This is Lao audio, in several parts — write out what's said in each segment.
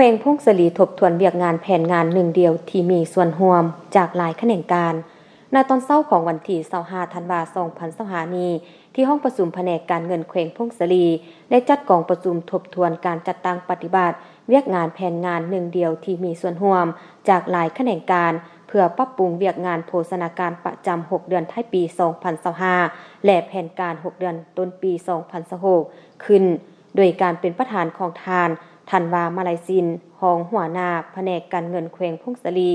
ແຂວງຜົ້ງສາລີທົບທວນວຽກງານແຜນງານໜຶ່ງດຽວທີ່ມີສ່ວນຮ່ວມຈາກຫຼາຍຂະແໜງການ. ໃນຕອນເຊົ້າຂອງວັນທີຊາວຫ້າ ທັນວາ ສອງພັນຊາວຫ້ານີ້ ທີ່ຫ້ອງປະຊຸມພະແນກການເງິນແຂວງຜົ້ງສາລີ ໄດ້ຈັດກອງປະຊຸມທົບທວນການຈັດຕັ້ງປະຕິບັດວຽກງານແຜນງານໜຶ່ງດຽວທີ່ມີສ່ວນຮ່ວມຈາກຫຼາຍຂະແໜງການ ເພື່ອປັບປຸງວຽກງານໂພຊະນາການປະຈຳຫົກເດືອນທ້າຍປີສອງພັນຊາວຫ້າ ແລະ ແຜນການຫົກເດືອນຕົ້ນປີສອງພັນຊາວຫົກ ຂຶ້ນ ໂດຍການເປັນປະທານຂອງທ່ານ ທັນວາ ມາໄລສິນ ຮອງຫົວໜ້າພະແນກການເງິນແຂວງຜົ້ງສາລີ.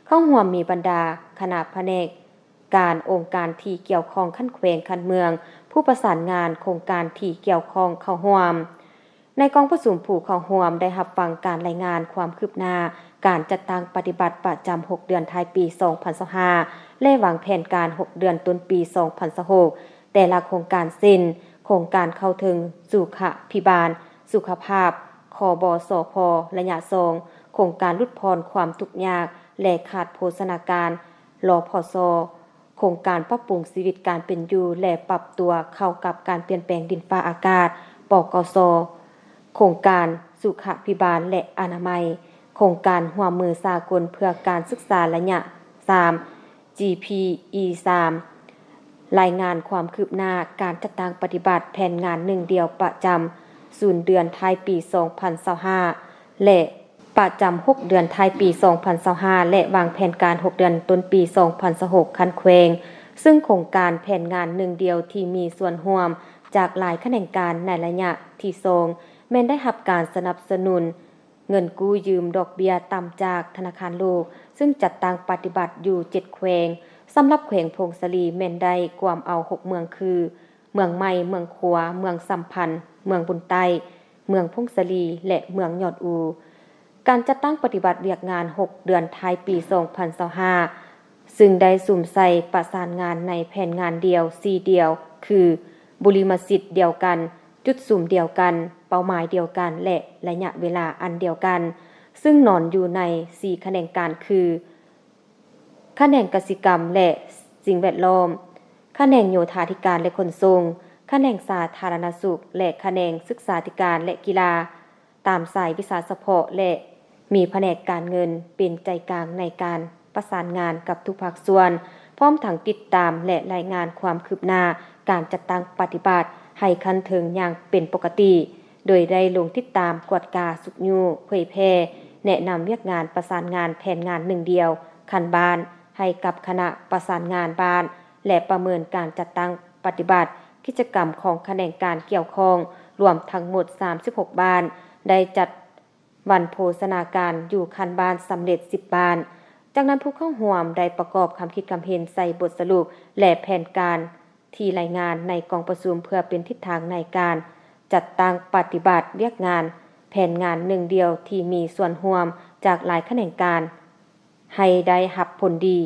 ເຂົ້າຮ່ວມມີບັນດາຄະນະພະແນກການ, ອົງການທີ່ກ່ຽວຂ້ອງຂັ້ນແຂວງ, ຂັ້ນເມືອງ, ຜູ້ປະສານງານໂຄງການທີ່ກ່ຽວຂ້ອງເຂົ້າຮ່ວມ. ໃນກອງປະຊຸມ, ຜູ້ເຂົ້າຮ່ວມໄດ້ຮັບຟັງການລາຍງານຄວາມຄືບໜ້າການຈັດຕັ້ງປະຕິບັດປະຈຳຫົກເດືອນທ້າຍປີສອງພັນຊາວຫ້າ ແລະ ວາງແຜນການຫົກເດືອນຕົ້ນປີສອງພັນຊາວຫົກ ແຕ່ລະໂຄງການ ເຊັ່ນ ໂຄງການເຂົ້າເຖິງສຸຂະພິບານສຸຂະພາບ ຄບສພ ໄລຍະສອງ, ໂຄງການຫຼຸດຜ່ອນຄວາມທຸກຍາກ ແລະ ຂາດໂພຊະນາການ ລພສ, ໂຄງການປັບປຸງຊີວິດການເປັນຢູ່ ແລະ ປັບຕົວເຂົ້າກັບການປ່ຽນແປງດິນຟ້າອາກາດ ປກສ, ໂຄງການສຸຂະພິບານ ແລະ ອະນາໄມ, ໂຄງການຮ່ວມມືສາກົນເພື່ອການສຶກສາໄລຍະສາມ ຈີພີອີສາມ ລາຍງານຄວາມຄືບໜ້າການຈັດຕັ້ງປະຕິບັດແຜນງານໜຶ່ງດຽວປະຈຳສູນເດືອນທ້າຍປີສອງພັນຊາວຫ້າ ແລະ ປະຈຳຫົກເດືອນທ້າຍປີສອງພັນຊາວຫ້າ ແລະ ວາງແຜນການຫົກເດືອນຕົ້ນປີສອງພັນຊາວຫົກ ຂັ້ນແຂວງ, ເຊິ່ງໂຄງການແຜນງານໜຶ່ງດຽວທີ່ມີສ່ວນຮ່ວມຈາກຫຼາຍຂະແໜງການໃນໄລຍະທີສອງ ແມ່ນໄດ້ຮັບການສະໜັບສະໜູນ ເງິນກູ້ຢືມດອກເບ້ຍຕ່ຳຈາກທະນາຄານໂລກ, ເຊິ່ງຈັດຕັ້ງປະຕິບັດຢູ່ເຈັດແຂວງ. ສຳລັບແຂວງຜົ້ງສາລີແມ່ນໄດ້ກວມເອົາຫົກເມືອງຄື ເມືອງໃໝ່, ເມືອງຂວາ, ເມືອງສຳພັນ, ເມືອງບຸນໃຕ້, ເມືອງຜົ້ງສາລີ ແລະ ເມືອງຍອດອູ. ການຈັດຕັ້ງປະຕິບັດວຽກງານຫົກເດືອນທ້າຍປີສອງພັນຊາວຫ້າ ຊຶ່ງໄດ້ສຸມໃສ່ປະສານງານໃນແຜນງານດຽວສີ່ດຽວ ຄື ບຸລິມະສິດດຽວກັນ, ຈຸດສຸມດຽວກັນ, ເປົ້າໝາຍດຽວກັນ ແລະ ໄລຍະເວລາອັນດຽວກັນ, ຊຶ່ງນອນຢູ່ໃນສີ່ຂະແໜງການຄື ຂະແໜງກະສິກຳ ແລະ ສິ່ງແວດລ້ອມ, ຂະແໜງໂຍທາທິການ ແລະ ຂົນສົ່ງ, ຂະແໜງສາທາລະນະສຸກ ແລະ ຂະແໜງສຶກສາທິການ ແລະ ກິລາ ຕາມສາຍວິຊາສະເພາະ ແລະ ມີພະແນກການເງິນເປັນໃຈກາງໃນການປະສານງານກັບທຸກພາກສ່ວນ, ພ້ອມທັງຕິດຕາມ ແລະ ລາຍງານຄວາມຄືບໜ້າການຈັດຕັ້ງປະຕິບັດໃຫ້ຂັ້ນເທິງຢ່າງເປັນປົກກະຕິ, ໂດຍໄດ້ລົງຕິດຕາມ, ກວດກາ, ຊຸກຍູ້, ເຜີຍແຜ່, ແນະນຳວຽກງານປະສານງານແຜນງານໜຶ່ງດຽວຂັ້ນບ້ານໃຫ້ກັບຄະນະປະສານງານບ້ານ ແລະ ປະເມີນການຈັດຕັ້ງປະຕິບັດກິດຈະກຳຂອງຂະແໜງການກ່ຽວຂ້ອງ ລວມທັງໝົດສາມສິບຫົກບ້ານ, ໄດ້ຈັດ ວັນໂພຊະນາການຢູ່ຂັ້ນບ້ານສຳເລັດສິບບ້ານ. ຈາກນັ້ນຜູ້ເຂົ້າຮ່ວມໄດ້ປະກອບຄຳຄິດຄຳເຫັນໃສ່ບົດສະຫຼຸບ ແລະ ແຜນການທີ່ລາຍງານໃນກອງປະຊຸມ ເພື່ອເປັນທິດທາງໃນການຈັດຕັ້ງປະຕິບັດວຽກງານແຜນງານໜຶ່ງດຽວທີ່ມີສ່ວນຮ່ວມຈາກຫຼາຍຂະແໜງການ ໃຫ້ໄດ້ຮັບຜົນດີ.